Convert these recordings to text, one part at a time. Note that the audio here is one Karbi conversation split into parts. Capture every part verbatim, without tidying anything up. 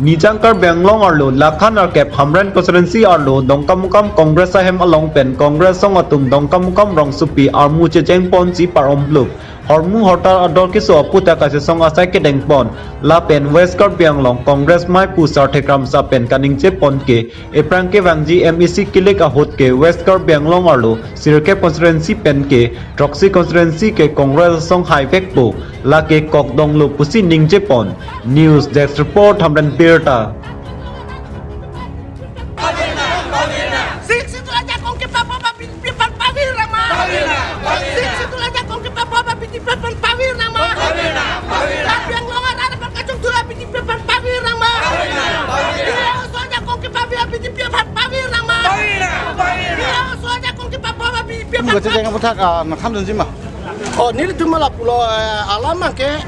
Nijang Karbi Anglong arlo Lakhan Arkep Hamren constituency arlo Dongkamukam Congress ahem along pen Congress asong atum Dongkamukam rongsopi armu checheng ponsi par-omplup. Hormu hortar ador keso aputhak kachesong asai kedeng pon. Lapen West Karbi Anglong Congress mei pu Sarthe Kramsa pen kaningje pon ke, ephrang kevangji M A C kilik ahut ke West Karbi Anglong arlo Sirkep constituency pen ke throksi constituency ke Congress asong haivekpo, lake kok donglo pusi ningje pon. News Desk Report, Hamren Birta. Sixth Schedule ajakong kepabo ba B J P aphan pavir nangma. Sixth Schedule ajakong kepabo ba B J P aphan pavir nangma. Karbi Anglong arat aphan kachongthu ba B J P aphan pavir nangma. Bihar ajakong kepabo ba B J P aphan pavir nangma. Bihar ajakong kepabo ba B J P aphan. Gacheng aputhak, ah, nangthandunji ma? Oh, nelitum ma lapulo, eh, alam abangke,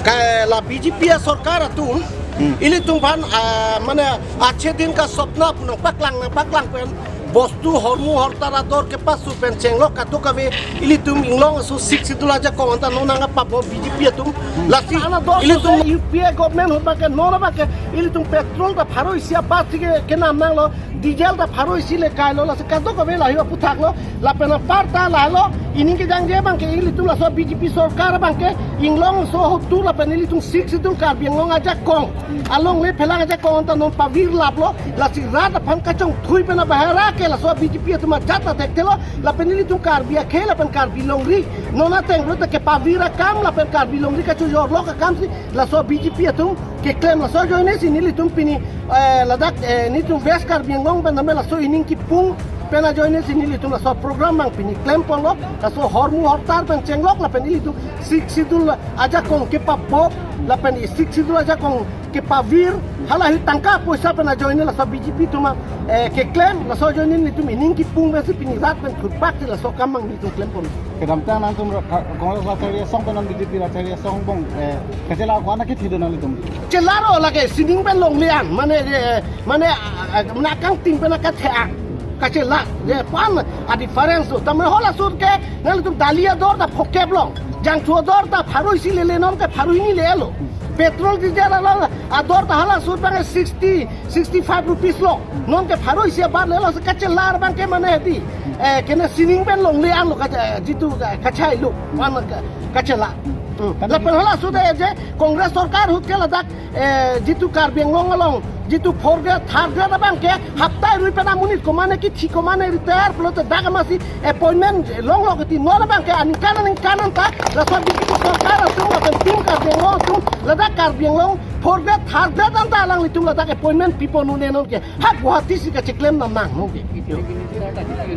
ka la B J P asorkar atum, hmm, ilitum aphan, eh, mane, achhe din ka sapna pu nangpaklang, nangpaklang pen, bostu hormu hortar ador kepasu pen chenglok kadokave, ilitum inglong aso Sixth Schedule ajakong anta non nangpabo B J P atum. Hmm. Lasi, ilitum U P A government ahut abangke, non abangke, ilitum petrol ta pharo isi apat si ke, kenam nanglo, diesel ta pharo isi le kailo, lasi kadokave lahei aputhak lo, lapen aparta lahelo, ining kejangje abangke ilitum laso B J P sorkar abangke inglong aso ahut tu lapen ilitum Sixth Schedule Karbi Anglong ajakong, alongle phelang ajakong anta non pavir laplo, lasi rat aphan kachongthui pen abahera ke laso B J P atum ajat ta thekthelo, lapen ilitum Karbi akhei lapen Karbi longri, non ateng pulote kepavir akam lapen Karbi longri kachojorlok akam si laso B J P atum keklem, laso ajoine si nelitum pini, eh, ladak, eh, nelitum West Karbi Anglong pen name laso ining kipung pen ajoine si nelitum laso program abang pini klem ponlo, laso hormu hortar pen chenglok lapen ilitum Sixth Schedule ajakong kepabo lapen Sixth Schedule ajakong kepavir, halahei tangka poisa pen ajoine laso B J P atum, eh, keklem, laso ajoine nelitum ining kipung pensi pini rat pen thurpak si laso akam abang nelitum klem pon. Kedamtang nangtum ra-, ka-, Congress rachari asong pen non B J P rachari asong angbong, eh, kachela ko-an akethe do nanglitum? Chelaro lake sining pen longle an, mane, eh, mane, ah, ah, mane akangting pen akethe an. Kachela, je pan a difference do. Tame hala ahut ke, nanglitum dali ador ta phokep long. Jangthu ador ta pharo isi lele, non ke pharo hini lelo. Petrol diesel along ador ta hala ahut abang sixty, sixty-five rupees lo. Non ke pharo isi abat lelo, si kachela abangke mane hedi. Eh, kene sining pen longle an lo kache-, jitu, eh, kachai lo, an ka-, kachela. Hmm. Lapen hala ahut je Congress sorkar ahut ke ladak, eh, jitu Karbi Anglong along, jitu fourth grade, third grade abangke, hapta rui pen amonit komane kithi komane retire pulote dak amatsi appointment longlo kiti, non abangke aningkan aningkan anta, laso B J P sorkar atum lapen Team Karbi Anglong atum, ladak Karbi Anglong fourth grade, third grade anta alanglitum ladak appointment pipon un-e non ke. Ha Guwahati si kacheklem nam nang non ke.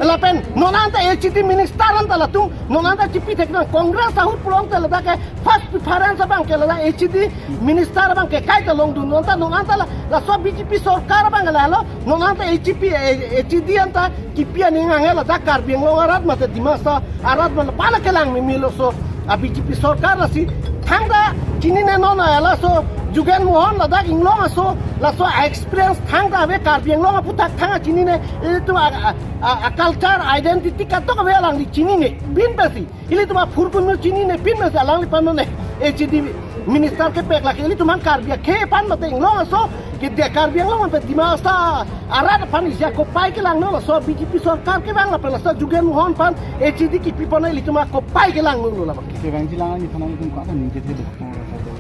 Lapen non anta H A D minister anta latum, non anta chipi thek nang Congress ahut pulote ladak ke first preference abangke la H A D minister abangke kaita longdun, non anta, non anta la, laso B J P sorkar abang lahelo, non anta H A D, eh, H A D anta kipi aning anghe ladak Karbi Anglong arat mate Dima Hasao arat mate pala kelang mimi lo so a B J P sorkar, lasi thangta chinine non, eh, laso Jugen Mohan ladak inglong aso, laso experience thangta ave, Karbi Anglong aputhak thangta chinine, ilitum a, a, a, a culture identity kadokave alangli chinine, pin pensi ilitum aphurkunu chinine, pin pensi alangliphan non H A D minister kepek lake ilitum aphan Karbi akhei aphan mate inglong aso, ke de Karbi Anglong pen Dima Hasao arat aphan isi akopai kelang non laso B J P sorkar kevang lapen laso Jugen Mohan aphan H A D kipi pon ilitum akopai kelang non lo labang. Kevangji alang neliphan nangtum ko-an ta ningje the do?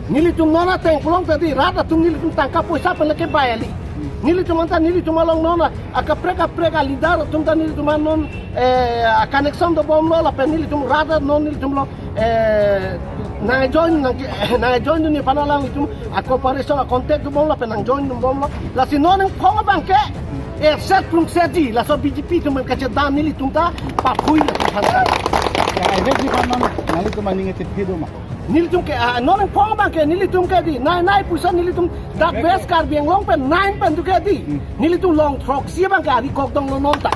Nelitum non ateng pulote di rat atum nelitum tangka poisa pen le kebai kali. Nelitum anta nelitum along non akaprek kaprek a leader atum ta nelitum non, eh, a connection dobomlo lapen nelitum rat non nelitum lo, eh, nang join nang, nang join dunji aphan alanglitum a cooperation a contact dobomlo lapen nang join dobomlo. Lasi non nangphong abangke, eh, set prung setji, laso B J P atum kachedam nelitum ta papui latum than. Ya, eh, ji pan nang, nanglitum aning chethe do ma? Nelitum ke, ah, non nangphong abangke nelitum ke di, nai nai puson nelitum dak West Karbi Anglong pen nine pen tu ke di. Hmm. Nelitum long throksi abangke ari kok donglo non ta.